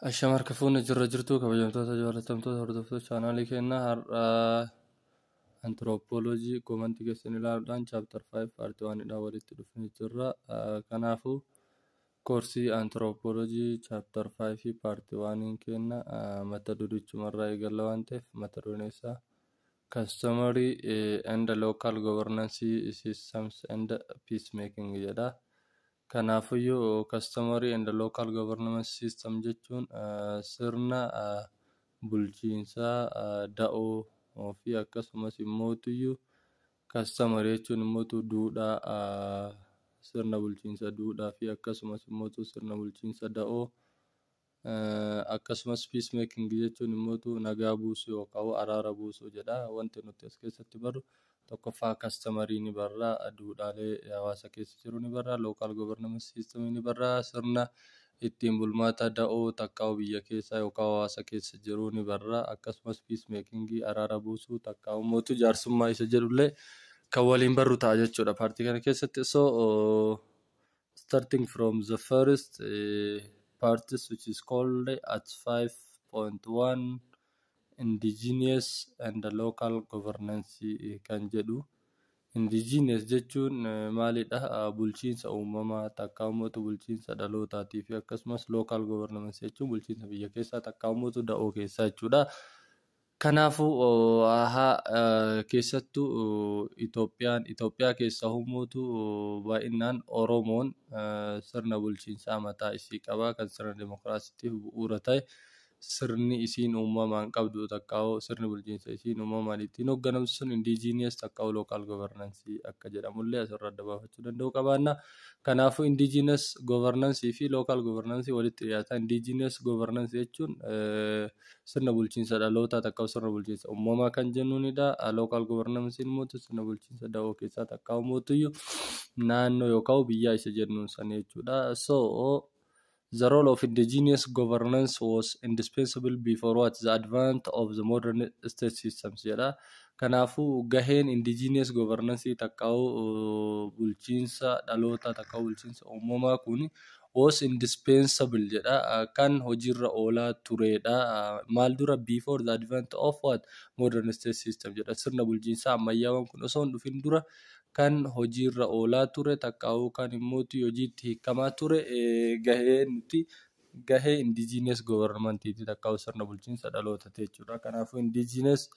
Ashama, harka fuunee jirra jirtu, kabajamtoota, jaallatamtoota hordoftoota chaanaalii keenyaa. Har'a anthropology commentii keessan ilaaluudhaan chapter 5 part 1 dhaan walitti dhufnee jirra. Kanaafuu koorsii anthropology chapter 5 part 1 kenna mata durichumarraa eegalla waan ta'eef, mata dureen isaa "Customary and Local Governance Systems and Peacemaking" jedha. Kanaafiyyuu customary and local governance system jechuun sirna bulchiinsaa da'oo fi akkasumas immoo customary jechuun immoo duudhaa, sirna bulchiinsa duudhaa fi akkasumas immoo sirna bulchiinsa da'oo, akkasumas peacemaking jechuun immoo nagaa buusuu yookaan araara buusuu jedha. Wanti nuti as keessatti barru tokkoffaa customary ni barra, duudhaalee hawaasa keessa jiru ni barra, local governance system ni barra, sirna ittiin bulmaata da'oo takkaa'u biyya keessa yookaan hawaasa keessa jiru ni barra, akkasumas peacemaking, araara buusuu takkaa'u immoo jaarsummaa isa jedhullee kan waliin barru ta'a jechuudha partii kana keessatti. So starting from the first parts, which is called at 5.1 "Indigenous and Local Governance" kan jedhu. Indigenous jechuun maalidha? Bulchiinsa uumamaa takka immoo bulchiinsa dhalootaatii fi akkasumas local governance jechuun bulchiinsa biyya keessaa takka immoo da'oo keessaa jechuudha. Kanaafuu keessattuu Itoophiyaan, Itoophiyaa keessa hummuutu baay'inaan Oromoon sirna bulchiinsaa mataa isii qaba, kan sirna dimokiraasiitiif bu'uura ta'e. Sirni isiin uumamaan qabdu takkaa'u sirni bulchiinsa isiin uumamaan ittiin hoogganamtu sun indigenous takkaa'u local governance akka jedhamullee asirra adda baafachuu danda'uu qabaanna. Kanaafuu indigenous governance fi local governance walitti dhiyaata. Indigenous governance jechuun sirna bulchiinsa dhalootaa takkaa'u sirna bulchiinsa uumamaa kan jennuunidha. Local governance immoo sirna bulchiinsa da'oo keessaa takkaa'u mootuyyuu naannoo yookaan biyyaa isa jennuun sana jechuudha. So the role of indigenous governance was indispensable before what? The advent of the modern state systems jedha. Kanaafuu gaheen indigenous governance takkaa'u bulchiinsa dhalootaa takkaa'u bulchiinsa uumamaa kun was indispensable jedha, kan hojiirra oolaa turedha. Maal dura? Before the advent of what? Modern state system jedha. Sirna bulchiinsa ammayyaawaan kun osoo hin dhufin dura kan hojiirra oolaa ture takkaa'u kan immoo hojiitti hiikamaa ture gahee nuti gahee indigenous governmentiiti takkaa'u sirna bulchiinsa dhalootaati jechuudha. Kanaafuu indigenous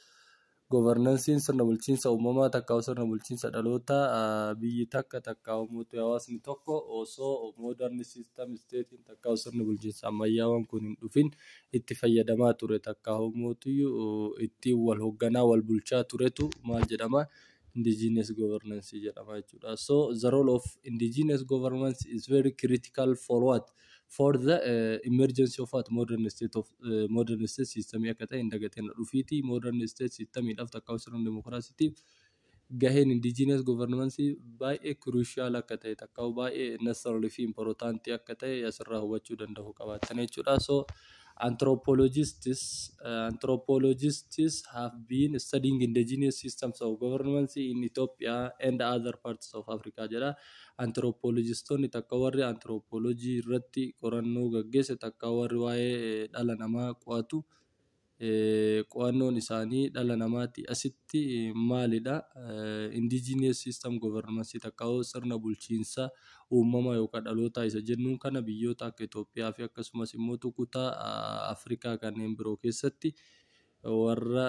governanceiin sirna bulchiinsa uumamaa takkaa'u sirna bulchiinsa dhalootaa biyyi takka takkaa'u mootii hawaasni tokko osoo modern system stateiin takkaa'u sirni bulchiinsa ammayyaawaan kun hin dhufin itti fayyadamaa ture takkaa'u mootiyyuu ittiin wal hoogganaa, wal bulchaa turetu maal jedhama? Indigenous governance jedhama jechuudha. So the role of indigenous governance is very critical for what? For the emergency of what? Modern state of modern state system akka ta'e hin dagateen. Dhufiitii modern state systemiidhaaf takkaa'u sirna dimokiraasiitiif gaheen indigenous governance baay'ee crucial akka ta'e takkaa'u baay'ee necessary fi important akka ta'e asirraa hubachuu danda'u qabaatan jechuudha. So anthropologists have been studying indigenous systems of governance in Ethiopia and other parts of Africa jedha. Anthropologistoonni takka warri anthropology irratti qorannoo gaggeesse takka warri waa'ee dhala namaa qo'atu, qo'annoon isaanii dhala namaatti asitti maalidha? Indigenous system governance takka sirna bulchiinsa uumamaa yookaan dhalootaa isa jennuun kana biyyoota akka Itoophiyaa fi akkasumas immoo kutaa Afrikaa kanneen biroo keessatti warra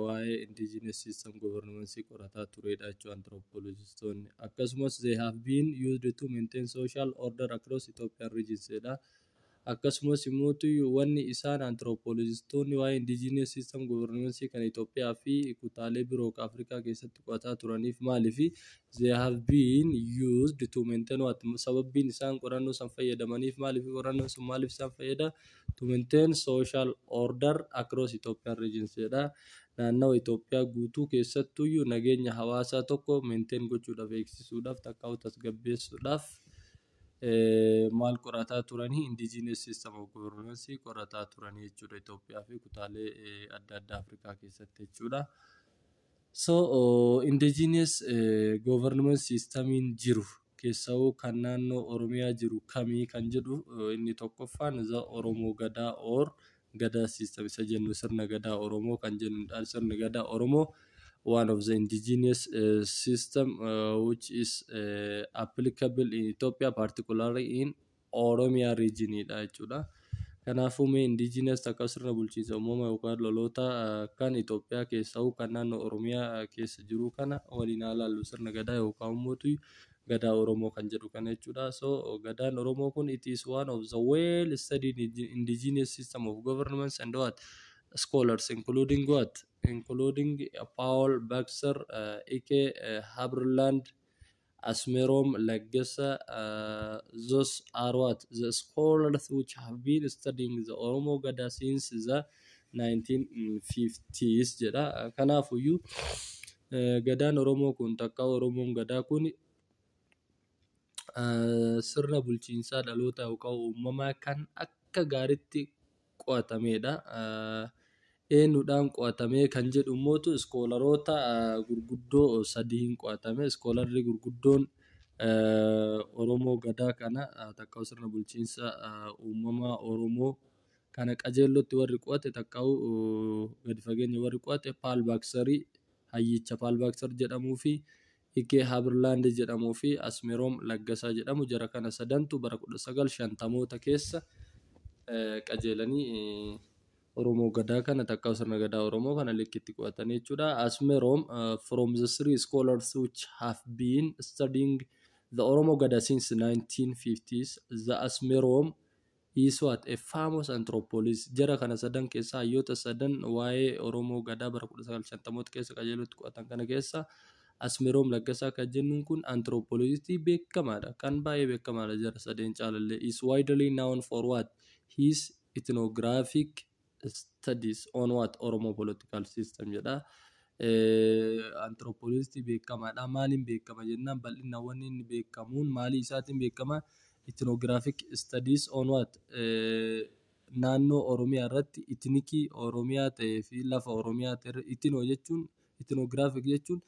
waa'ee indigenous system governance qorataa turedha jechuudha anthropologistoonni. Akkasumas they have been used to maintain social order across Ethiopian regions jedha. Akkasumas immoo wanni isaan anthropologistoonni waa'ee indigenous system governance kan Itoophiyaa fi kutaalee biroo Afrikaa keessatti qo'ataa turaniif maaliifi? They have been used to maintain what? Sababbiin isaan qorannoo san fayyadamaniif maaliif? Qorannoon sun maaliif isaan fayyada? To maintain social order across Ethiopian regions jedha. Naannawa Itoophiyaa guutuu keessattuyyuu nageenya hawaasaa tokko maintain gochuudhaaf, eegsisuudhaaf takka tasgabbeessuudhaaf maal qorataa turanii? Indigenous system of governance qorataa turanii jechuudha, Itoophiyaa fi kutaalee adda addaa Afrikaa keessatti jechuudha. So indigenous government systemiin jiru Keessawuu kan naannoo Oromiyaa jiru kamii kan jedhu, inni tokkoffaan the Oromoo Gadaa or Gadaa system isa jennu, sirna gadaa Oromoo kan jennudha. Sirni gadaa Oromoo one of the indigenous system which is applicable in Ethiopia, particularly in Oromia region dha jechuudha. Kanaafuu mee indigenous takka sirna bulchiinsa uumama yookaan loloota kan Itoophiyaa keessaa kan naannoo Oromiyaa keessa jiru kana waliin haa ilaallu, sirna gadaa yookaan immoo gadaa Oromoo kan jedhu kana jechuudha. So gadaan Oromoo kun, it is one of the well studied indigenous system of governance, and what scholars including what including Paul Baxter, Ike Haberland, Asmerom Legesse, those are what the scholars which have been studying the Oromo Gada since the 1950s jedha. Kanaafuyyuu gadaan Oromoo kun takka Oromoon gadaa kun sirna bulchiinsaa dhaloota yookaan uumamaa kan akka gaariitti qo'atamedha. Eenyudhaan qo'atamee kan jedhu immootu scholaroota gurguddoo sadiin qo'atame. Scholarri gurguddoon Oromoo gadaa kana takka sirna bulchiinsa uumamaa Oromoo kana qajeellotti warri qo'ate, takka gadi fageenya warri qo'ate, Paul Baxterii, hayyicha Paul Baxter jedhamuu fi Ike Haberland jedhamuu fi Asmeroom Laggasaa jedhamu. Jara kana sadantu bara 1950moota keessa qajeelanii Oromoo gadaa kana takka sirna gadaa Oromoo kana likkitti qo'atan jechuudha. Asmeroom, from the three scholars which have been studying the Oromo Gada since 1950s, the Asmerom is what a famous anthropologist. Jara kana sadan keessa, hayyoota sadan waa'ee Oromoo gadaa bara 1950moota keessa qajeelutti qo'atan kana keessa, Asmeroom Laggasaa kan jennuun kun anthropologistii beekamaadha. Kan baay'ee beekamaadha jara sadeen caalallee. Is widely known for what? His ethnographic studies on what? Oromo political system jedha. Anthropologistii beekamaadha. Maaliin beekama jennaan, bal'inaan wanni inni beekamuun maalii isaatiin beekama? Ethnographic studies on what? Naannoo Oromiyaa irratti, ethnicii Oromiyaa ta'ee fi lafa Oromiyaa ta'e. Ethno jechuun, ethnographic jechuun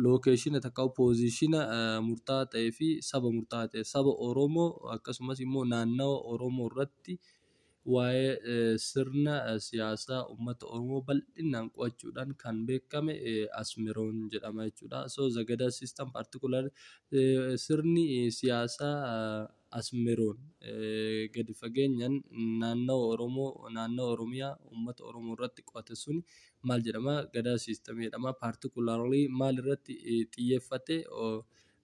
locationa takka positiona murtaa'aa ta'ee fi saba murtaa'aa ta'e, saba Oromoo akkasumas immoo naannawa Oromoo irratti waa'ee sirna siyaasaa uummata Oromoo bal'inaan qo'achuudhaan kan beekame Asmeroon jedhama jechuudha. So the Gada system, particular sirni siyaasaa Asmeroon gadi fageenyaan naannawa Oromoo, naannawa Oromiyaa, uummata Oromoo irratti qo'ate suni maal jedhama? Gadaa system jedhama. Particularly maal irratti xiyyeeffate?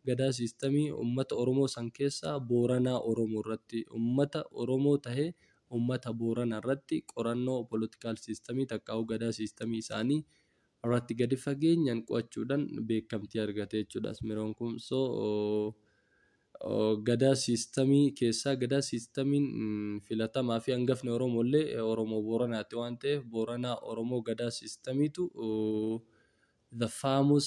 Gadaa systemii uummata Oromoo san keessaa Booranaa Oromoo irratti, uummata Oromoo tahee uummata Booranaa irratti qorannoo political systemii takkaa'uu gadaa systemii isaanii irratti gadi fageenyaan qo'achuudhaan beekamtii argate jechuudha Asmeroon kun. So gadaa systemii keessaa, gadaa systemiin filatamaa fi hangafni Oromoo illee Oromoo Booranaati waan ta'eef, Booranaa Oromoo gadaa systemiitu the famous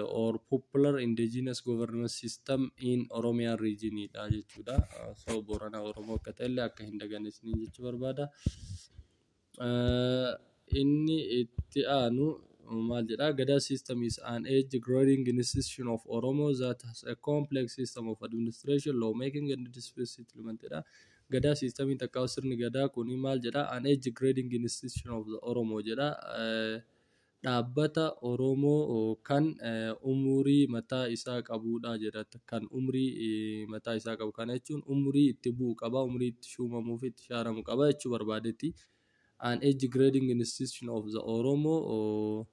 or popular indigenous governance system in Oromia region dha jechuudha. So Booranaa Oromoo akka ta'ellee akka hin daganne isiniin jechuu barbaada. Inni itti aanu maal jedha? Gadaa system is an age grading institution of Oromo that has a complex system of administration, lawmaking and dispute settlement jedha. Gadaa systemiin takkaa sirni gadaa kuni maal jedha? An age grading institution of the Oromo jedha. Dhaabbata Oromoo kan umurii mataa isaa qabudha jedha. Kan umurii mataa isaa qabu kana jechuun umurii itti bu'u qaba, umurii itti shuumamuu fi itti shaaramu qaba jechuu barbaadetti. An age grading institution of the Oromo,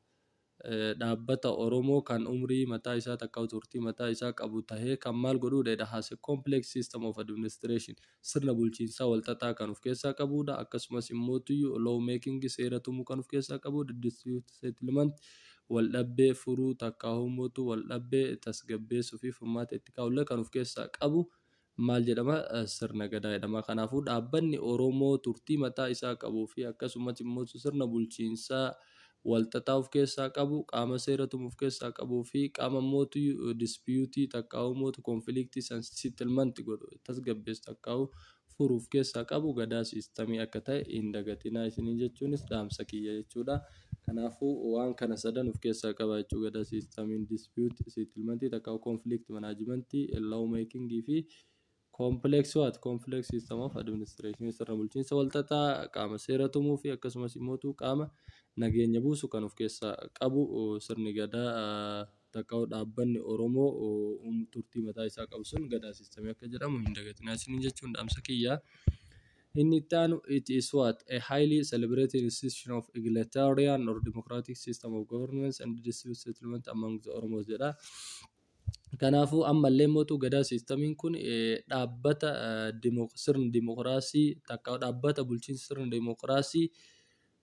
dhaabbata Oromoo kan umurii mataa isaa takka turtii mataa isaa qabu tahee kan maal godhuudha? Has a complex system of administration, sirna bulchiinsaa walxaxaa kan of keessaa qabudha. Akkasumas immoo law making, seera tumuu kan of keessaa qabudha. Dispute settlement, wal dhabbee furuu takka humootu wal dhabbee tasgabbeessuu fi furmaata itti kaa'ullee kan of keessaa qabu maal jedhama? Sirna gadaa jedhama. Kanaafuu dhaabbanni Oromoo turtii mataa isaa qabuu fi akkasumas immoo sirna bulchiinsaa walxaxaa of keessaa qabu, qaama seera tumuu of keessaa qabuu fi qaama mootu disputeii takkaa'uu mootu conflictii san settlement godhu, tasgabbeessu takkaa'uu furuuf keessaa qabu Gadaa systemii akka ta'e hin dagatinaa isiniin jechuunis dhaamsa kiyya jechuudha. Kanaafuu waan kana sadan of keessaa qaba jechuu Gadaa systemiin: dispute settlementii takka conflict managementii, law makingii fi complex what, complex system of administration, sirna bulchiinsa walxaxaa, qaama seera tumuu fi akkasumas immoo qaama nageenya buusu kan of keessaa qabu sirni Gadaa takka dhaabbanni Oromoo turtii mataa isaa qabu sun Gadaa systemii akka jedhamu hin dagatinaa isiniin jechuun dhaamsa kiyya. Inni itti aanu, it is what, a highly celebrated institution of egalitarian or democratic system of governance and dispute settlement among the Oromos jedha. Kanaafuu ammallee mootu Gadaa systemiin kun dhaabbata sirna dimokiraasii takka dhaabbata bulchiinsa sirna dimokiraasii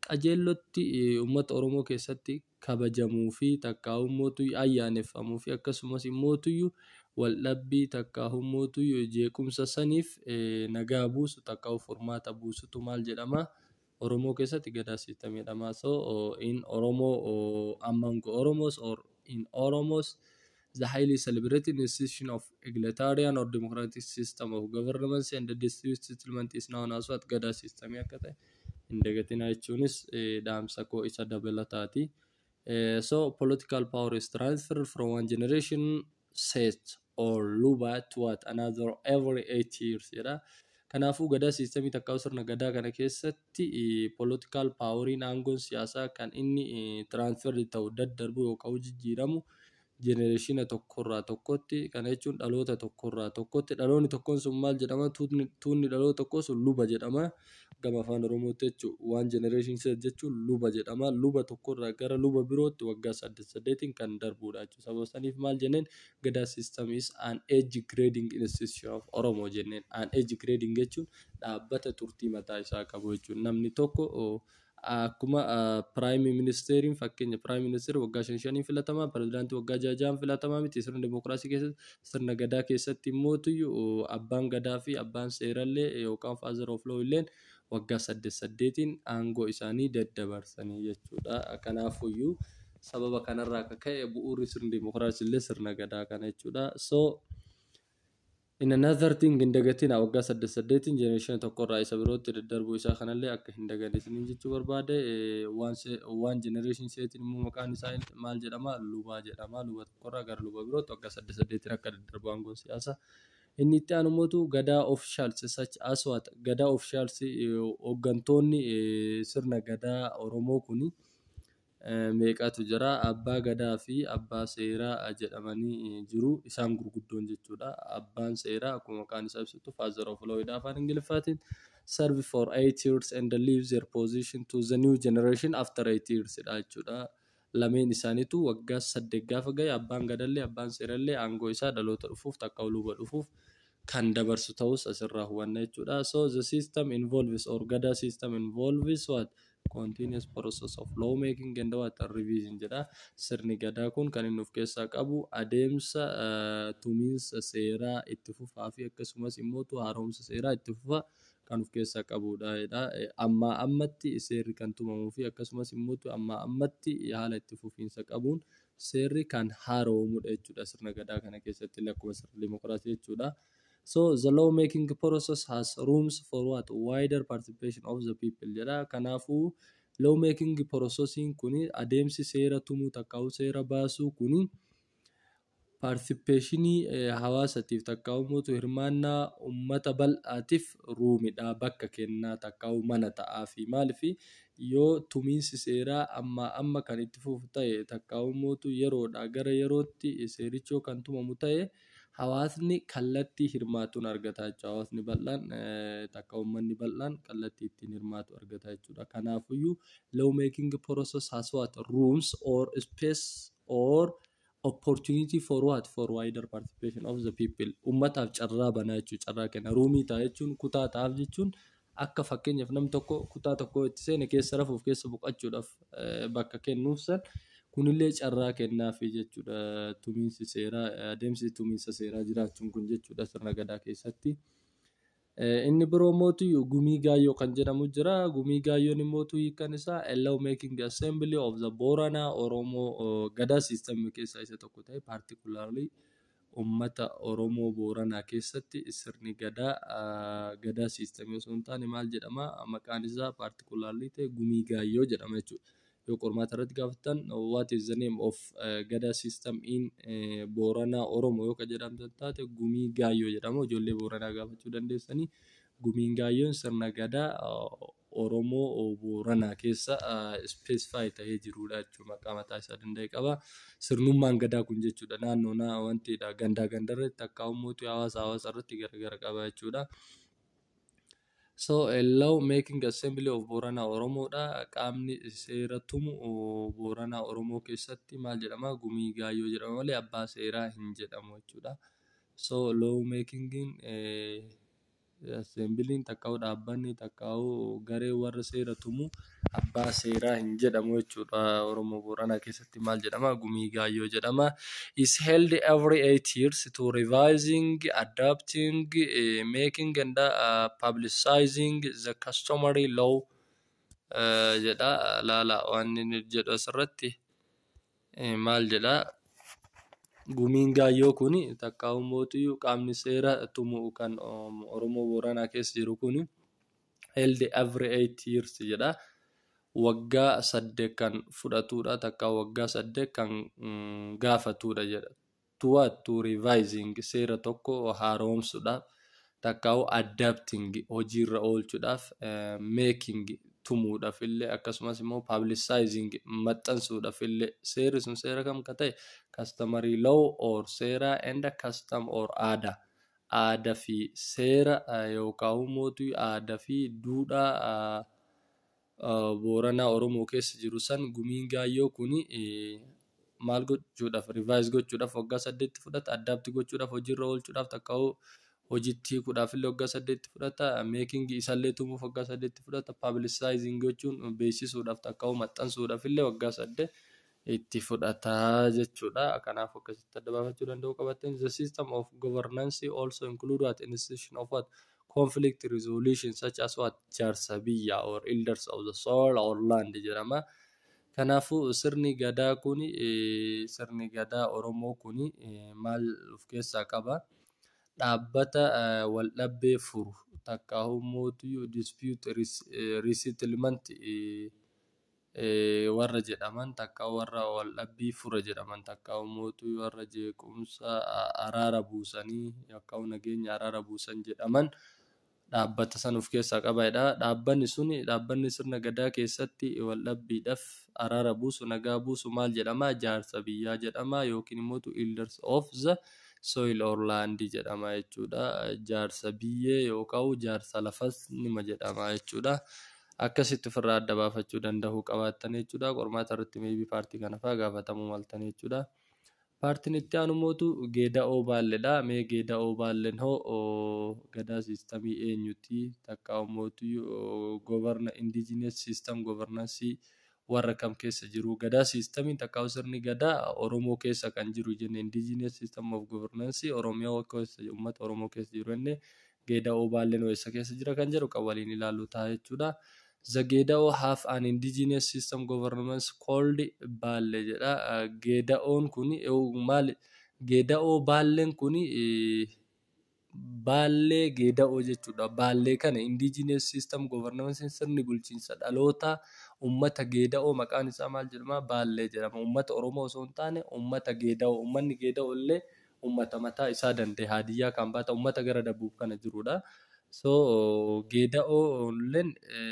qajeellotti uummata Oromoo keessatti kabajamuu fi takka ummootu ayyaaneffamuu fi akkasumas immootuyyuu waldhabbii takka ummootuyyuu jeequmsa saniif nagaa buusu takka furmaata buusutu maal jedhama? Oromoo keessatti Gadaa system jedhama. So in Oromoo, among Oromos or in Oromos, the highly celebrated institution of egalitarian or democratic system of governance and the dispute settlement is known as what? Gadaa system akka ta'e hin dagatinaa jechuunis dhaamsa koo isa dabalataati. So political power is transferred from one generation set or luba to what, another every 8 years jedha. Kanaafuu Gadaa systemii takka sirna Gadaa kana keessatti political poweriin, aangoon siyaasaa, kan inni transfer ta'u, daddarbu yookaan jijjiiramu generationa tokkorraa tokkotti. Kana jechuun dhaloota tokkorraa tokkotti. Dhaloonni tokkoon sun maal jedhama? Tuunni dhaloota tokkoo sun luba jedhama gama afaan Oromootti jechuun. Waan generation set jechuun luba jedhama. Luba tokkorraa gara luba birootti waggaa saddeet saddeetiin kan darbudha jechuudha. Sababa saniif maal jenneen? Gadaa system is an age grading institution of Oromo jenneen. An age grading jechuun dhaabbata turtii mataa isaa qabu jechuudha. Namni tokko akkuma prime ministeriin, fakkeenya, prime ministerii waggaa shan shaniin filatama, pirezidaantii waggaa jaha jahaan filatamaa miti sirna dimokiraasii keessatti? Sirna Gadaa keessatti immootuyyuu abbaan Gadaa fi abbaan seerallee yookaan father of law illeen waggaa saddeet saddeetiin aangoo isaanii daddabarsanii jechuudha. Kanaafuyyuu sababa kanarraa akka ka'e bu'uurri sirna dimokiraasii illee sirna Gadaa kana jechuudha. So in another thing, hin dagatina, waggaa saddeet saddeetiin generationa tokkorraa isa birootti daddarbuu isaa kanallee akka hin daganne isiniin jechuu barbaade. Waan generation setiin immoo maqaan isaa maal jedhama? Lubaa jedhama. Luba tokkorraa gara luba birootti waggaa saddeet saddeetiin akka daddarbu aangoon siyaasaa. Inni itti aanu immoo Gadaa officials such as what? Gadaa officials, hooggantoonni sirna Gadaa Oromoo kuni meeqatu jira? Abbaa Gadaa fi abbaa seeraa jedhamanii jiru. Isaan gurguddoon jechuudha. Abbaan seeraa akkuma maqaan isaa ibsutti father of law dha afaan Ingiliffaatiin. Serve for 8 years and leave their position to the new generation after 8 years dha jechuudha. Lameen isaaniitu waggaa 8 gaafa gahe abbaan Gadallee abbaan seerallee aangoo isaa dhaloota dhufuuf takka luba dhufuuf kan dabarsu ta'us asirraa hubanna jechuudha. So the system involves or Gada system involves what? Continuous process of lawmaking and what, revision jedha. Sirni Gadaa kun kan inni of keessaa qabu adeemsa tumiinsa seeraa itti fufaa fi akkasumas immoo haaromsa seeraa itti fufaa kan of keessaa qabudha. Ammaa ammatti seerri kan tumamuu fi akkasumas immoo ammaa ammatti haala itti fufiinsa qabuun seerri kan haaromudha jechuudha sirna Gadaa kana keessatti illee, akkuma sirna dimokiraasii jechuudha. So the law making process has rooms for what, wider participation of the people jedha. Kanaafuu law making processiin kuni, adeemsi seera tumuu takkaa'u seera baasuu kuni, participationii hawaasatiif takkaa'u mootu hirmaannaa uummata bal'aatiif roomidha, bakka kennaa takkaa'u mana ta'aa fi maaliif yoo tumiinsi seeraa amma amma kan itti fufu ta'e takkaa'u mootu yeroodhaa gara yerootti seerichoo kan tumamu ta'e, hawaasni kallattii hirmaatuun argata jechuudha. Hawaasni bal'aan takka uummanni bal'aan kallattii ittiin hirmaatu argata jechuudha. Kanaafiyyuu law making process has what, rooms or space or opportunity for what, for wider participation of the people. Uummataaf carraa banaa jechuudha. Carraa kenna. Roomii ta'a jechuun, kutaa ta'aaf jechuun, akka fakkeenyaaf namni tokko kutaa tokko itti seene keessa rafuuf, keessa boqochuudhaaf bakka kennuuf san kunillee carraa kennaafi jechuudha. Tumiinsi seeraa, adeemsi tumiinsa seeraa jiraachuun kun jechuudha sirna Gadaa keessatti. Inni biroo mootu Gumii Gaayyoo kan jedhamu jira. Gumii Gaayyoon immoo hiikkaan isaa a law making assembly of the Borana Oromoo Gadaa system keessaa isa tokko ta'e, particularly Uummata Oromoo Booranaa keessatti sirni Gadaa, Gadaa systemii osoo hin taane, maal jedhama maqaan isaa particularly ta'e, Gumii Gaayyoo jedhama jechuudha. Yoo qormaata irratti gaafattan, "What is the name of Gadaa system in Booranaa Oromoo?" yoo kan jedhamtan taate, Gumii Gaayyoo jedhama. Ijoollee Booranaa gaafachuu dandeessanii. Gumiin Gaayyoon sirna Gadaa Oromoo Booranaa keessa specify ta'ee jirudha jechuudha. Maqaa mataa isaa danda'e qaba. Sirnummaan Gadaa kun jechuudha naannoo wantidha, gandaa gandarratti akka uummatni, hawaasa hawaasa irratti gargar qaba jechuudha. So a law making assembly of Booranaa Oromoodha. Qaamni seera tumu Booranaa Oromoo keessatti maal jedhama? Gumii Gaayyoo jedhama malee abbaa seeraa hin jedhamu jechuudha. So law making assembly'n takkaa'u, dhaabbanni takkaa'u, garee warra seera tumu abbaa seeraa hin jedhamu jechuudha. Oromoo Booranaa keessatti maal jedhama? Gumii Gaayyoo jedhama. Is held every 8 years to revising, adapting, making and publicizing the customary law jedha. Laala, waan inni jedhu asirratti maal jedha? Gumiin Gaayyoo kun takkaa'u mootiyyuu qaamni seera tumu kan Oromoo Booranaa keessa jiru kun held every 8 years jedha. Waggaa 8 kan fudhatudha, takka waggaa 8 kan gaafatudha jedha. To what? To revising, seera tokko haaromsuudhaaf, takkaa'u adapting, hojiirra oolchuudhaaf, making, tumuudhaaf illee, akkasumas immoo publicizing, maxxansuudhaaf illee. Seerri sun seera kam ka ta'e? Customary law or seera and custom or aadaa. Aadaa fi seera yookaan mootii aadaa fi duudhaa Booranaa Oromoo keessa jiru san Gumiin Gaayyoo kun maal gochuudhaaf? Revise gochuudhaaf waggaa 8tti fudhata, adapt gochuudhaaf, hojiirra oolchuudhaaf, takkaa'uu hojiitti hiikuudhaaf illee waggaa 8tti fudhata, making isallee tumuuf waggaa 8tti fudhata, publicizing gochuun beeksisuudhaaf takkaa'uu maxxansuudhaaf illee waggaa 8 itti fudhata jechuudha. Kanaaf akkasitti adda baafachuu danda'uu qabaattan. The system of governance also include what? Institution of what? Conflict resolution such as what? Jaarsa biyyaa or elders of the soil or land jedhama. Kanaafuu sirni Gadaa kun, sirni Gadaa Oromoo kun maal of keessaa qaba? Dhaabbata waldhabdee furu takkaa'uu mootii dispute resettlement warra jedhaman, takka warra waldhabbii fura jedhaman, takka mootii warra jeequmsa araara buusanii yookaan nageenya araara buusan jedhaman dhaabbata san of keessaa qabadha. Dhaabbanni sun, dhaabbanni sirna Gadaa keessatti waldhabbiidhaaf araara buusu, nagaa buusu maal jedhama? Jaarsa biyyaa jedhama yookiin immoo elders of the soil or land jedhama jechuudha. Jaarsa biyyee yookaan jaarsa lafas nima jedhama jechuudha. Akkasitti ofirraa adda baafachuu danda'uu qabaattan jechuudha. Qormaata irratti maybe partii kana fa'aa gaafatamuu maltan jechuudha. Partiin itti aanu mootu Geeda'oo Baalleedha. Mee Geeda'oo Baalleen hoo Gadaa systemii eenyuti? Takka mootu governa indigenous system governance warra kam keessa jiru? Gadaa systemiin takka sirni Gadaa Oromoo keessa kan jiru jenne, indigenous system of governance Oromiyaa keessa, uummata Oromoo keessa jiru jenne. Geeda'oo Baalleen eessa keessa jira kan jedhu kan waliin ilaallu ta'a jechuudha. The Gedao have an indigenous system governance called Baalle jedha. Geeda'oon kun maali? Geeda'oo Baalleen kun Baallee Geeda'oo jechuudha. Baallee kana indigenous system governance, sirni bulchiinsa dhaloota uummata Geeda'oo maqaan isaa maal jedhama? Baallee jedhama. Uummata Oromoo osoo hin taane uummata Geeda'oo. Uummanni Geeda'oo illee uummata mataa isaa danda'e, Haadiyyaa kan baata, uummata gara Dabuub kana jirudha. So Geeda'oo illeen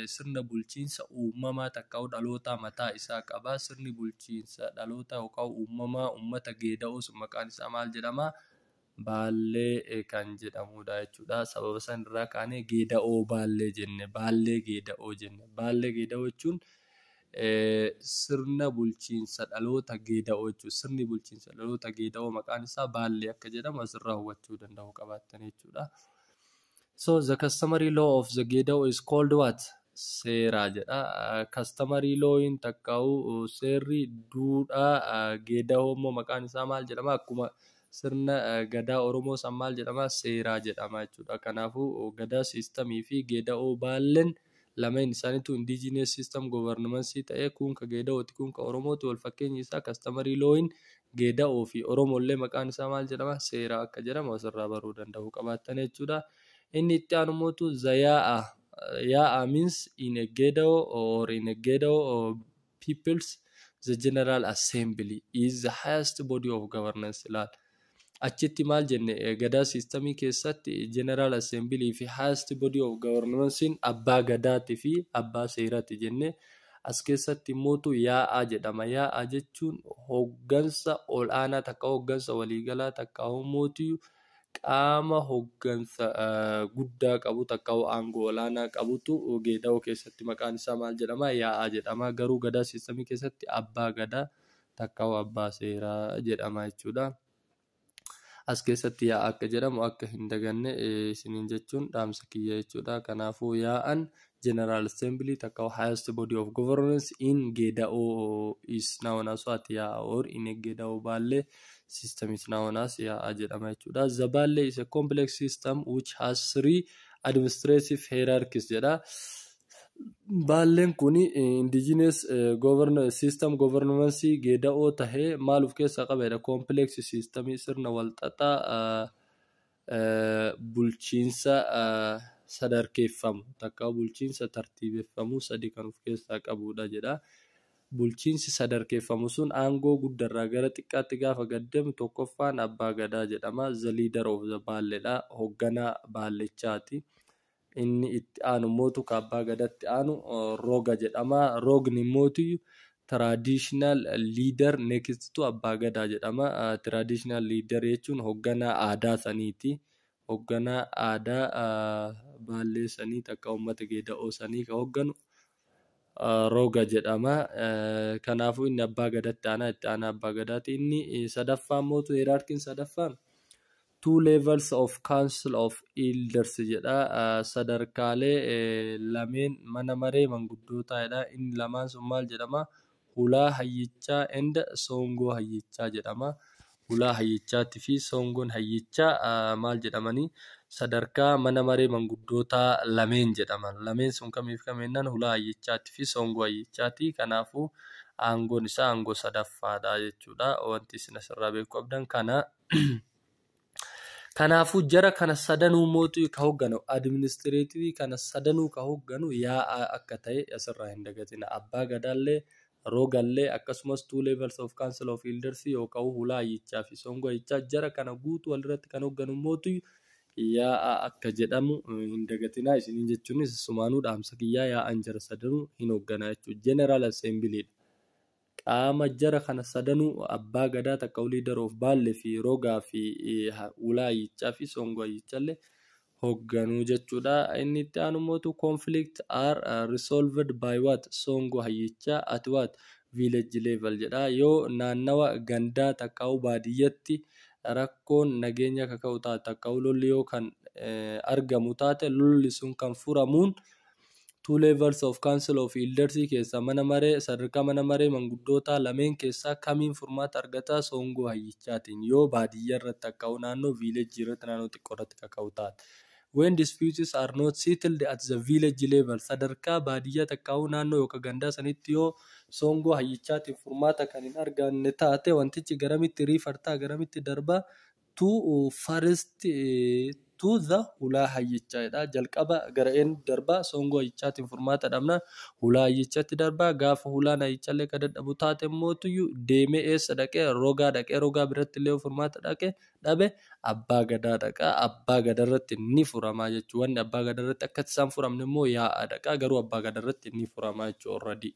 sirna bulchiinsa uumamaa takka dhaloota mataa isaa qaba. Sirni bulchiinsa dhaloota yookaan uumamaa uummata Geeda'oo sun maqaan isaa maal jedhama? Baallee kan jedhamudha jechuudha. Sababa sanarraa kaanee Geeda'oo Baallee jenne. Baallee Geeda'oo jenne. Baallee Geeda'oo jechuun sirna bulchiinsa dhaloota Geeda'oo jechuudha. Sirni bulchiinsa dhaloota Geeda'oo maqaan isaa Baallee akka jedhamu asirraa hubachuu danda'uu qabaattan jechuudha. So the customary law of the Gedao is called what? Seeraa jedha. Customary lawin takkaa'u seerri duudhaa Geeda'oo immoo maqaan isaa maal jedhama? Akkuma sirna Gadaa Oromoo san maal jedhama? Seeraa jedhama jechuudha. Kanaafuu Gadaa systemii fi Geeda'oo Baalleen lameen isaaniitu indigenous system governance ta'ee, kun ka Geeda'ooti, kun ka Oromooti. Wal fakkeenyi isaa customary lawin Geeda'oo fi Oromollee maqaan isaa maal jedhama? Seera akka jedhamu asirraa baruu danda'uu qabaattan jechuudha. Inni itti aanu immoo the yaa'a. Yaa'a means in a Gedeo or in a Gedeo peoples, the General Assembly is the highest body of governance ilaal. Achitti maal jenne? Gadaa systemii keessatti General Assembly fi highest body of governance abbaa gadaatii fi abbaa seeraati jenne. As keessatti immootu yaa'aa jedhama. Yaa'aa jechuun hoggansa ol'aanaa takka, hoggansa waliigalaa takka, mootii qaama hoggansa guddaa qabu takka, aangoo olaanaa qabutu Geeda'oo keessatti maqaan isaa maal jedhama? Yaa'aa jedhama. Garuu gadaa systemii keessatti abbaa gadaa takka abbaa seeraa jedhama jechuudha. As keessatti yaa'aa akka jedhamu akka hin daganne isiniin jechuun dhaamsa kiyya jechuudha. Kanaafuu yaa'an General Assembly takka highest body of governance in Geda'oo is known as what? Yaa'a, or in Geda'oo Baalee system is known as yaa'aa jedhama jechuudha. The Baalee is a complex system which has three administrative hierarchies jedha. Baalleen kun indigenous system governance Geeda'oo tahee maal of keessaa qabedha? Complex system, sirna walxaxaa bulchiinsa sadarkeeffamu takka bulchiinsa tartiibeffamu sadi kan of keessaa qabudha jedha. Bulchiinsi sadarkeeffamu sun aangoo guddarraa gara xiqqaatti gaafa gaddeemu, tokkoffaan abbaa gadaa jedhama. The leader of the baalleedha. Hoogganaa baallichaati. Inni itti aanu mootu ka abbaa gadaatti aanu roga jedhama. Rogni mootu traditional leader next to abbaa gadaa jedhama. Traditional leader jechuun hoogganaa aadaa saniiti. Hoogganaa aadaa baallee sanii takka uummata Geeda'oo sanii ka hoogganu roga jedhama. Kanaafuu inni abbaa gadaatti aanaa, itti aanaa abbaa gadaati. Inni sadaffaan mootu, hierarchyn sadaffaan, two levels of council of elders jedha. Sadarkaalee lameen mana maree manguddootaadha. Inni lamaan sun maal jedhama? Hulaa hayyichaa and soongoo hayyichaa jedhama. Hulaa hayyichaatii fi soongoon hayyichaa maal jedhamanii? Sadarkaa mana maree manguddootaa lameen jedhaman. Lameen sun kamiif kam jennaan, hulaa hayyichaatii fi soongoo hayyichaati. Kanaafuu aangoon isaa aangoo sadaffaadha jechuudha. Wanti isin asirraa beekuu qabdan kana. Kanaafuu jara kana sadanuu mootu ka hoogganu, administrative kana sadanuu ka hoogganu yaa'aa akka ta'e asirraa hin dagatina. Abbaa gadaallee, rogallee, akkasumas two levels of council of elders yookaan hulaa hayyichaa fi soongoo hayyichaa, jara kana guutuu walirratti kan hoogganu mootu yaa'aa akka jedhamu hin dagatinaa isiniin jechuunis sumaanuu dhaamsa kiyyaa, yaa'aan jara sadanuu hin hoogganaa jechuudha. General Assembly qaama jara kana sadanuu, abbaa gadaa takka leader of baalle fi rogaa fi hulaa hayyichaa fi soongoo hayyichallee hoogganuu jechuudha. Inni itti aanu mootu conflict are resolved by what? Soongoo hayyichaa at what? Village level jedha. Yoo naannawa gandaa takkaa'u baadiyyatti rakkoon nageenya kaka'u taate, takkaa'u lolli yoo kan argamu taate, lolli sun kan furamuun two levels of council of elders keessa, mana maree sadarkaa mana maree manguddootaa lameen keessaa kamiin furmaata argataa? Soongoo hayyichaatiin, yoo baadiyyaa irratti takka'u naannoo village irratti, naannoo xiqqoo irratti kaka'u taate. When disputes are not settled at the village level, sadarkaa baadiyyaa takka'u naannoo yookaan gandaa sanitti yoo soongoo hayyichaatiin furmaata kan hin arganne taate, wantichi garamitti refer ta'a, garamitti darbaa? To first to the hulaa hayyichaadha. Jalqaba gara eenyu darbaa? Soongoo hayyichaatiin furmaata dhabnaan hulaa hayyichatti darbaa. Gaafa hulaan hayyichallee ka dadhabu taate mootuyyuu deemee eessa dhaqee? Rogaa dhaqee, rogaa biratti illee furmaata dhaqee dhabe, abbaa gadaa dhaqaa. Abbaa gadaa irratti ni furamaa jechuudha. Wanni abbaa gadaa irratti akka isaan furamne immoo yaa'aa dhaqaa, garuu abbaa gadaa irratti ni furamaa jechuudha already.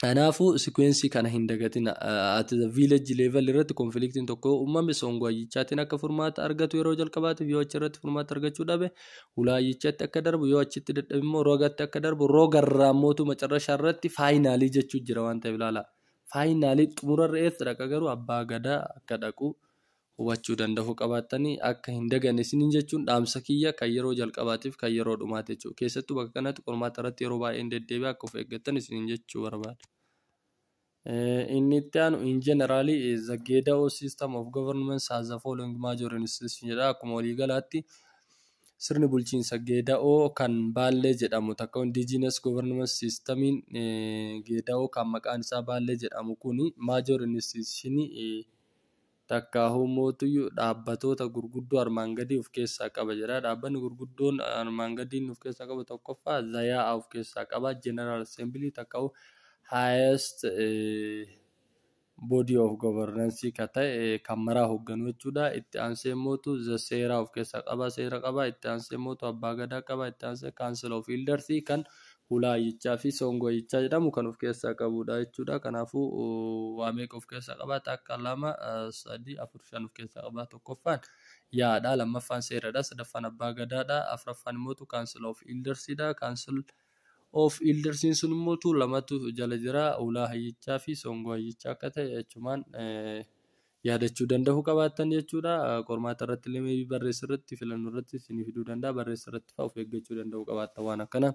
Kanaafuu sequence kana hin dagatina. At the village level irratti conflictiin tokko uumame, soongoo hayyichaatiin akka furmaata argatu yeroo jalqabaatiif, yoo achirratti furmaata argachuu dhabe hulaa hayyichaatti akka darbu, yoo achitti dadhabe immoo rogatti akka darbu, rogarraa mootu macarrashaa irratti finally jechuu jira waan ta'eef ilaala. Finally xumurarra eessa dhaqa garuu? Abbaa gadaa akka dhaqu hubachuu danda'uu qabaattanii akka hin daganne isiniin jechuun dhaamsa kiyya kan yeroo jalqabaatiif kan yeroo dhumaati jechuudha. Keessattuu bakka kanatti qormaata irratti yeroo baay'ee hin deddeebi'a, akka of eeggattan isiniin jechuu barbaada. Inni itti aanu, in generally the Gedao system of government has the following major institution jedha. Akkuma waliigalaatti Sirni bulchiinsa Geeda'oo kan Baallee jedhamu takka indigenous government systemiin Geeda'oo kan maqaan isaa Baallee jedhamu kuni major institutionii takka humootuyyuu dhaabbatoota gurguddoo armaan gadii of keessaa qaba jedha. Dhaabbanni gurguddoon armaan gadii of keessaa qabu tokkoffaa Yaa'a of keessaa qaba. General Assembly takka highest body of governance ka ta'e kan maraa hoogganu jechuudha. Itti aansee immoo seera of keessaa qaba. Seera qaba. Itti aansee immoo abbaa gadaa qaba. Itti aansee council of elders kan hulaa hayyichaa fi songoo hayyichaa jedhamu kan of keessaa qabudha jechuudha. Kanaafuu waa meeqa of keessaa qaba? Takka, lama, sadii, afur, shan of keessaa qaba. Tokkoffaan yaa'adha. Lammaffaan seeradha. Sadaffaan abbaa gadaadha. Afuraffaan immoo council of eldersidha. Council of eldersiin sun immoo lamatu jala jira. Hulaa hayyichaa fi songoo hayyichaa akka ta'e jechumaan yaadachuu danda'uu qabaattan jechuudha. Qormaata irratti illee barreessa irratti, filannoo irratti isinii fiduu danda'a. Barreessa irratti fa'aa of eeggachuu danda'uu qabaattan waan akkana.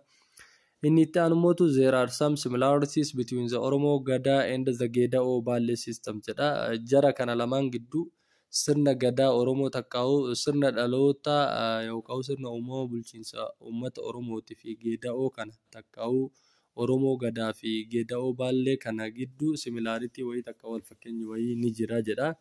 Inni itti aanu immoo there are some similarities between the Oromo Gadaa and the Geda'oo Baallee system jedha. Jara kana lamaan gidduu sirna gadaa Oromoo takkaa'uu sirna dhaloota yookaan sirna uumama bulchiinsa uummata Oromootii fi Geda'oo kana takkaa'uu Oromoo Gadaa fi Geda'oo Baallee kana gidduu similarity wayii takka wal fakkeenyi wayii ni jira jedha.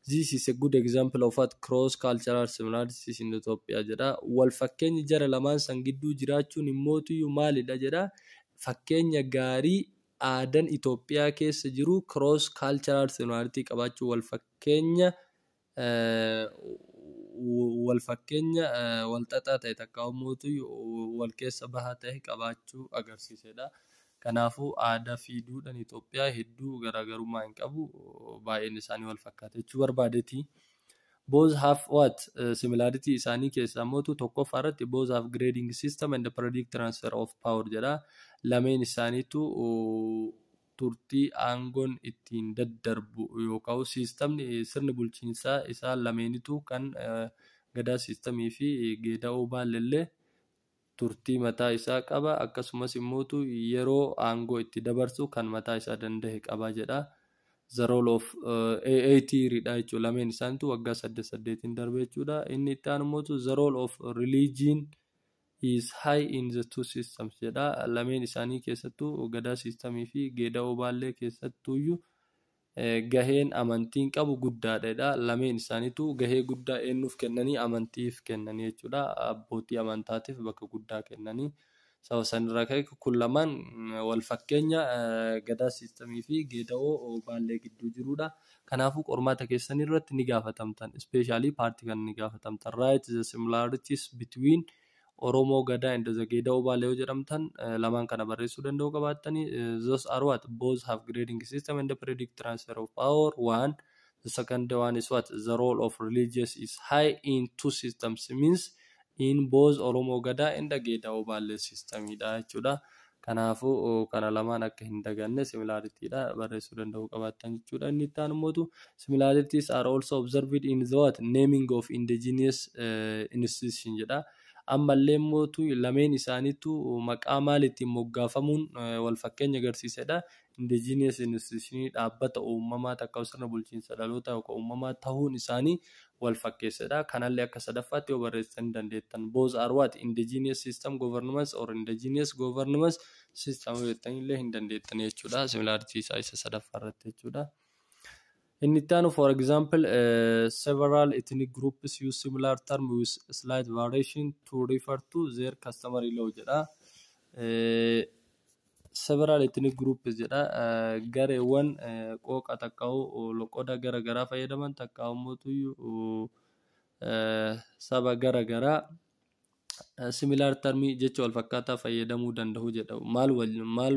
This is a good example of what cross cultural similarities in Ethiopia jedha. Wal fakkeenyi jara lamaan san gidduu jiraachuun immootuyyuu maalidha jedha. Fakkeenya gaarii aadaan Itoophiyaa keessa jiru cross cultural similarity qabaachuu, wal fakkeenya wal xaxaa ta'e takka immootuyyuu wal keessa bahaa ta'e qabaachuu agarsiisedha. Kanaafuu aadaa fi duudhaan Itoophiyaa hedduu garaagarummaa hin qabu. Baay'een isaanii wal fakkaata jechuu barbaadeeti. Both have what similarity isaanii keessaa immoo tokkoffaa irratti both have grading system and periodic transfer of power jedha. Lameen isaaniitu turtii aangoon ittiin daddarbu yookaan systemni sirni bulchiinsaa isaan lameenitu kan gadaa systemii fi Geeda'oo Baalleellee turtii mataa isaa qaba. Akkasumas immoo yeroo aangoo itti dabarsu kan mataa isaa danda'e qaba jedha. The role of 8 year dha jechuudha. Lameen isaaniitu waggaa saddeet saddeetiin darbe jechuudha. Inni itti aanu immoo the role of religion is high in the two systems jedha. Lameen isaanii keessattuu gadaa systemii fi Geeda'oo Baallee keessattuyyuu gaheen amantiin qabu guddaadha. Lameen isaaniitu gahee guddaa eenyuuf kennanii? Amantiif kennanii jechuudha. Abbootii amantaatiif bakka guddaa kennanii. Saba sanarraa ka'e kun lamaan wal fakkeenya gadaa systemii fi Geeda'oo Baallee gidduu jirudha. Kanaafuu qormaata keessan irratti ni gaafatamtan. Especially partii kan ni gaafatamtan. Write the similarities between Oromoo Gadaa and the Geeda'oo Baallee yoo jedhamtan, lamaan kana barreessuu danda'uu qabaattanii. Those are what? Both have grading system and the periodic transfer of power. One. The second one is what? The role of religious is high in two systems, means in both Oromoo Gadaa and the Geeda'oo Baallee systemidha jechuudha. Kanaafuu kana lamaan akka hin daganne similaritydha barreessuu danda'uu qabaattan jechuudha. Inni itti aanu immoo similarities are also observed in the what? Naming of indigenous institution jedha. Ammallee immoo lameen isaaniitu maqaa maal ittiin moggaafamuun wal fakkeenya agarsiisedha. Indigenous institution dhaabbata uumamaa takka sirna bulchiinsa dhaloota yookaan uumamaa ta'uun isaanii wal fakkeessedha. Kanallee akka sadaffaatti yoo barreessitan dandeettan. Both are what? Indigenous system governments or indigenous governments system jettanillee hin dandeettan jechuudha. Similarity isaa isa sadaffaa irratti jechuudha. Inni itti aanu, for example, several ethnic groups use similar term with slight variation to refer to their customary law jedha. Several ethnic groups jedha. Gareewwan qooqa takkaa'u loqoda gara garaa fayyadaman takkaa'u mootuyyuu saba gara garaa similar termii jecha wal fakkaataa fayyadamuu danda'u jedha. Maal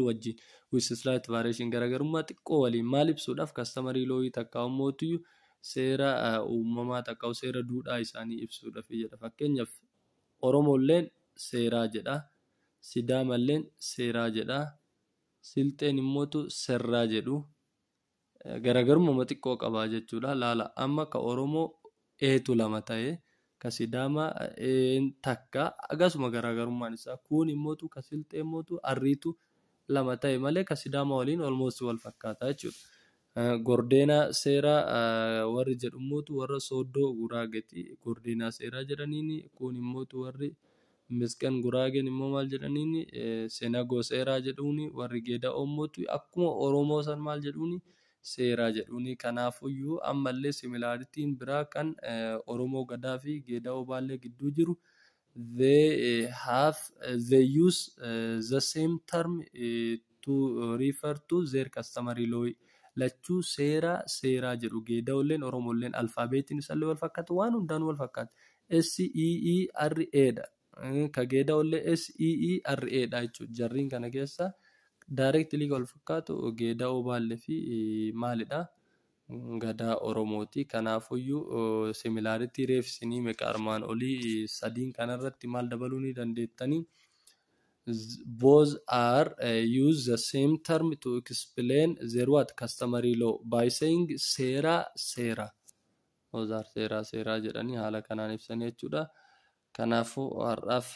wajjin? With slight variation, garaagarummaa xiqqoo waliin. Maal ibsuudhaaf? Customary law takkaa'u mootuyyuu seera uumamaa takkaa'u seera duudhaa isaanii ibsuudhaaf jedha. Fakkeenyaaf Oromoolleen seeraa jedha. Sidaamalleen seeraa jedha. Silxeen immootu serraa jedhu. Garaagarummaa xiqqoo qaba jechuudha. Laala, amma ka Oromoo eetu lama ta'e, ka Sidaamaa een takka, akkasuma garaagarummaan isaa kun immootu ka Silxee immootu arriitu lama ta'e malee ka Sidaamaa waliin almost wal fakkaata jechuudha. Gordeenaa seeraa warri jedhumootu warra Sooddoo Guraageeti. Gordeenaa seeraa jedhaniini. Kun immootu warri Misqeen Guraageen immoo maal jedhaniini? Senagoo seeraa jedhuuni. Warri Geeda'oo immootu akkuma Oromoo san maal jedhuuni? Seeraa jedhuuni. Kanaafuyyuu ammallee similarityn biraa kan Oromoo Gadaa fi Geeda'oo Baallee gidduu jiru, they use the same term to refer to their customary law. Lachuu seera seeraa jedhu. Geeda'oolleen Oromoolleen alfaabeetiin isaallee wal fakkaata, waan hundaan wal fakkaata. SEERA dha. Ka Geeda'oollee SEERA dha jechuudha. Jarriin kana keessa directly wal fakkaatu Geeda'oo Baallee fi maalidha? Gadaa Oromooti. Kanaafuyyuu similarity reef isinii meeqa armaan olii sadiin kanarratti maal dabaluu ni dandeettanii? Both are use the same term to explain their what? Customary law by saying seera seera. Both are seera seera jedhanii haala kanaan ibsanii jechuudha. Kanaafuu har'aaf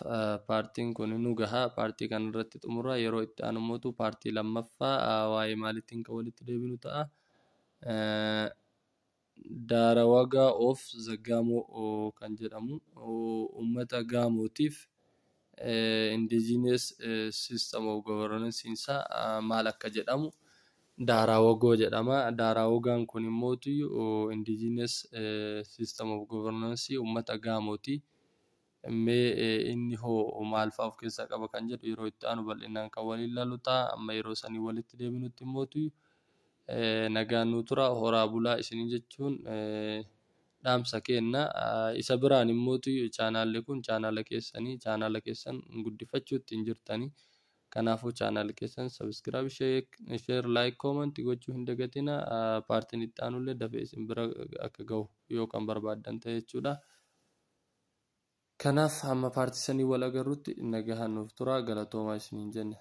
partiin kun nu gaha. Partii kanarratti xumura. Yeroo itti aanu immoo partii lammaffaa waa'ee maaliitiin kan walitti deebinu ta'a. Daarawagaa of the Gaamoo kan jedhamu, uummata Gaamootiif indigenous system of governance isaa maal akka jedhamu, Daaraa jedhama. Daarawagaan kun immoo indigenous system of governance uummata Gaamooti. Mee inni hoo maal fa'aa of keessaa qaba kan jedhu yeroo itti aanu bal'inaan kan waliin ilaallu ta'a. Amma yeroo sanii walitti deebinutti immoo nagaan nuu tura, horaa bulaa isiniin jechuun dhaamsa kenna. Isa biraan immoo channelli kun channela keessanii, channela keessan guddifachuu ittiin jirtanii. Kanaafuu channela keessan subscribe, share, like, comment gochuu hin dagatinaa. Partiin itti aanullee dafee isin bira akka gahu yoo kan barbaaddan ta'e jechuudha. Kanaaf hamma partii sanii wal agarrutti nagahaan nuuf tura, galatoomaa isiniin jenna.